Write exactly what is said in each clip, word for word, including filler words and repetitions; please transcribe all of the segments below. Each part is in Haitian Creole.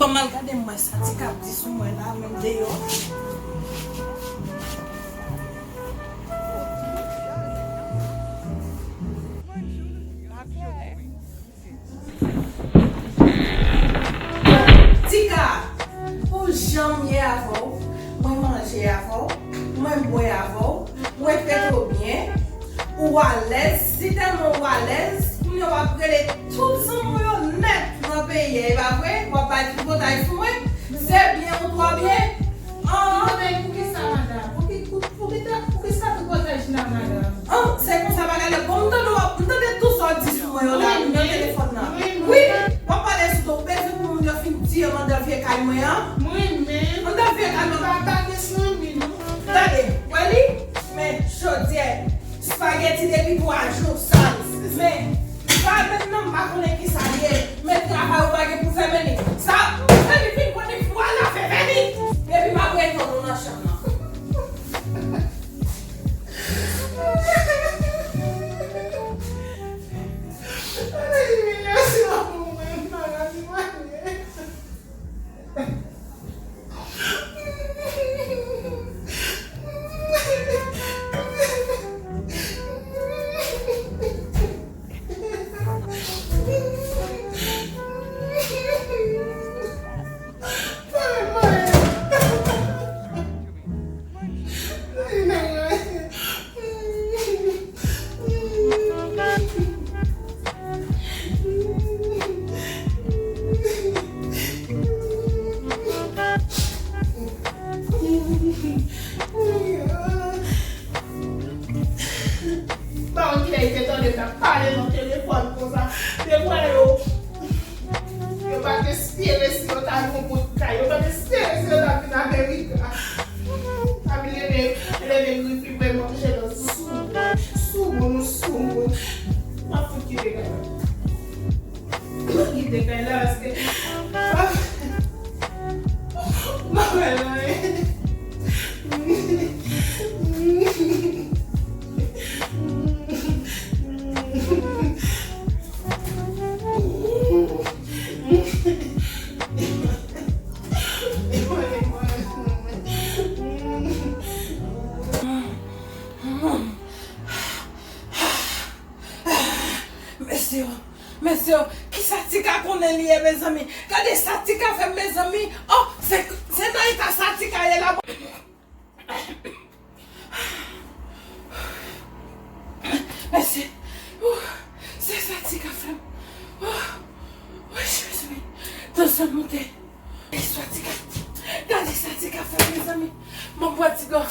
Kòman l gade m wè sa Tika ap di sou mwen la, menm deyò. Tika, pou jan m ye avè w, mwen manje avè w, mwen bwè avè w, mwen trete w byen, ou alèz, sitèlman ou alèz, kounye a w ap rele tout zanmi w yo nèt nan peyi a, e pa vre? W ap bay tripotay sou mwen, se byen ou twò byen? An. Tripotay pou kisa, madanm? Pou ki, pou, pou ki ta, pou kisa tripotay la, madanm? An, se konsa bagay la. Bon, m tande w ap, m tande tout sa w di sou mwen yo la, nan telefòn nan. Wi, w ap pale sou do, ou bezwen pou moun yo fin di yo anndan vye kay mwen an? Mwen menm. Anndan vye kay mwen. Pa, pa gen zanmi, non. Tande, wè li? Men, chodyè, spaghetti depi twa jou, sal. Men, pa menm non, m pa konnen kisa l ye. Men travay ou pa gen pou fè, men li. Sa, men li vin konnen pou al la fè, men li. Epi m ap retounen nan chanm nan. Ba yon kilè li te tande m t ap pale nan telefòn konsa. Te kwè yo, yo pa t espere si yo ta jwenn yon bout kay. Yo pa t espere si yo ta vin Amerik la. Papi leve, leve grif li pou l manje nan soumoun. Soumoun, soumoun. M ap fout kite kay la. Kite kay la, paske, ah, m pa wè l anyen. Mesye, mesye, kisa Tika konnen li ye, mezanmi? Gade sa Tika fè m, mezanmi. Oh, se, se nan eta sa Tika ye la. Mesye, oh, se sa Tika fè m. Oh, oh, mezanmi, tansyon monte. Gade sa Tika, gade sa Tika fè, mezanmi. Bon, bwè ti dlo.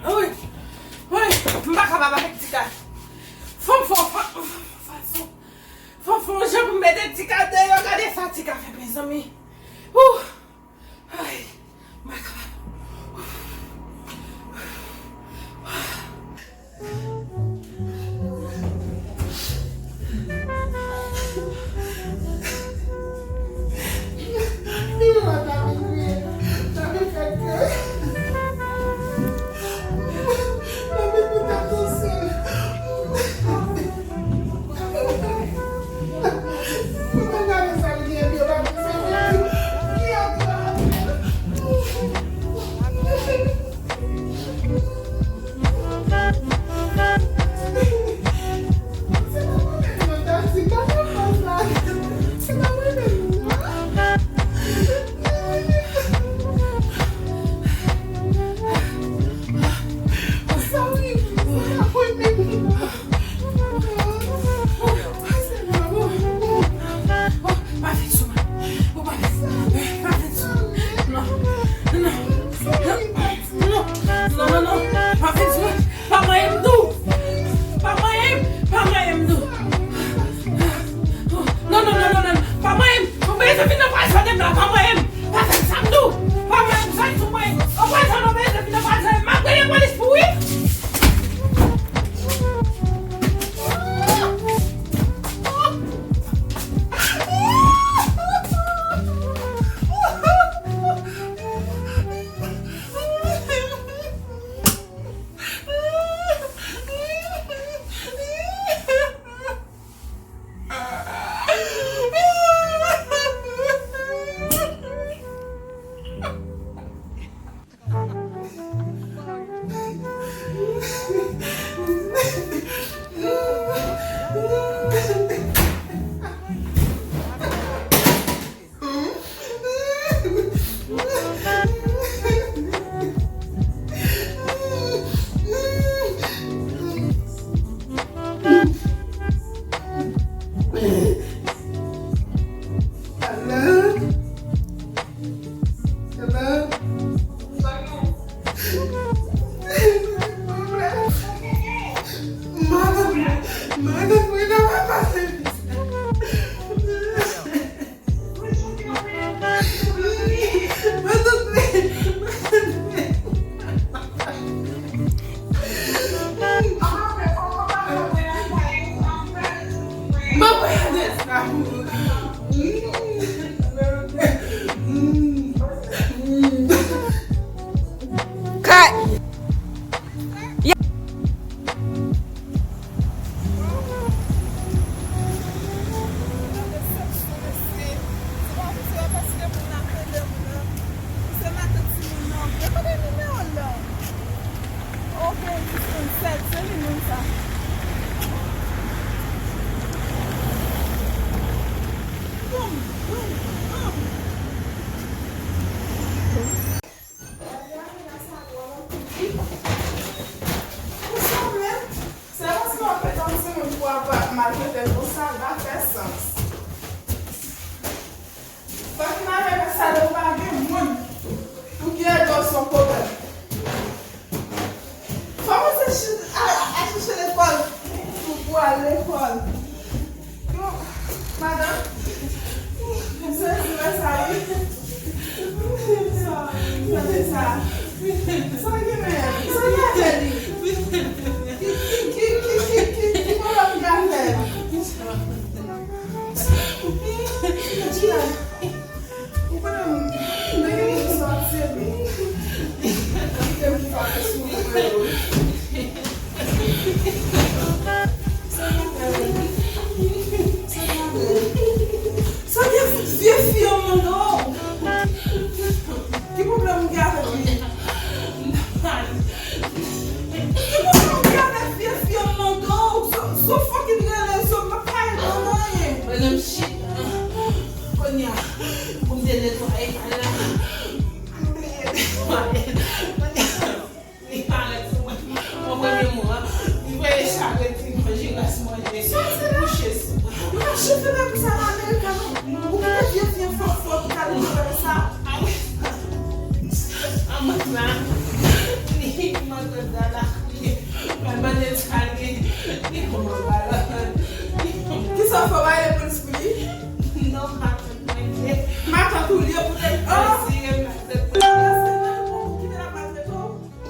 Wi, wi, m pa kapab avèk Tika. Fò m fè, fò m fè, fò m fè yon jan pou m mete Tika deyò. Gade sa Tika fè, mezanmi. Ouh. Ay, m pa kapab. Cut. Ok, dis konn sèt, se li menm sa. Boum, boum, boum. Ou sanble, se paske w ap pete yon timoun pou w ap maltrete l konsa, l pa fè sans. Fòk n ale nan salon, pa gen moun pou ki ede w, se yon pwoblèm. Fò w se ch-, a, a chèche lekòl pou, pou al lekòl. Yo, madanm, m sezi wè sa, wi. Sa, sa, sa, sa gen menm? Sa gen avè li? Ki, ki, ki pwoblèm ki avè l? Ou konnen m, m te gen pou sòti epi kite m ki fache sou mwen yo. Sa gen vye fi an mande w. Ki pwoblèm ou gen avèk li? Ki pwoblèm ou gen avèk vye fi an mande w? So, so fucking rele, so m pa ka ede w nan anyen. Madanm shit. Kounye a, pou m te netwaye kay la, m bliye netwaye. Kounye a, li parèt sou mwen. Bon, premye mwa, li voye chak ti manje, rès manje, kouche sou mwen. Ou pa chofè bagay sa nan America, non? Ou kite vye fi an fò, fò, ki ta vin fè sa? A wi. A mwen la, li mande dala, li mande sa, li, li kòman ba la. Kisa w fè, w pa rele polis pou li? Non, matant mwen ye. Matant ou li ye poutèt, ah! Mwen ye matant mwen. Èske matant ou kite l ap maltrete w?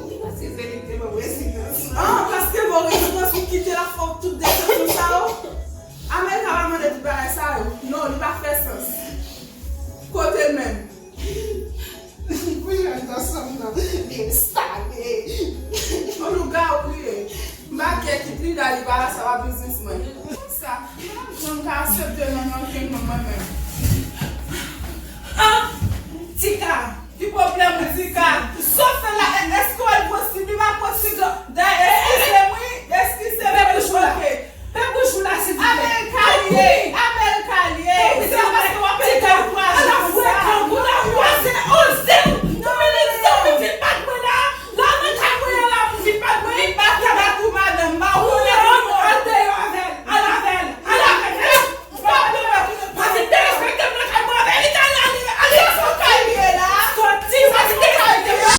Wi, paske se li ki te ban mwen rezidans lan. Ah, paske ban w rezidans, ou kite l ap fè w tout desepsyon sa yo? America pa mande tout bagay sa yo. Non, li pa fè sans. Kote l menm? Pou jèn gason nan, li enstale. Yon lougawou li ye. M pa gen kit li la, li pa la, sa pa biznis mwen. Sa, m pa janm ka aksepte non nan kè mwen, mwen menm. Ah! Tika! Ki pwoblèm ou, Tika? Sa w fè la, èske w wè l posib? Li pa posib, non. Dayè, èske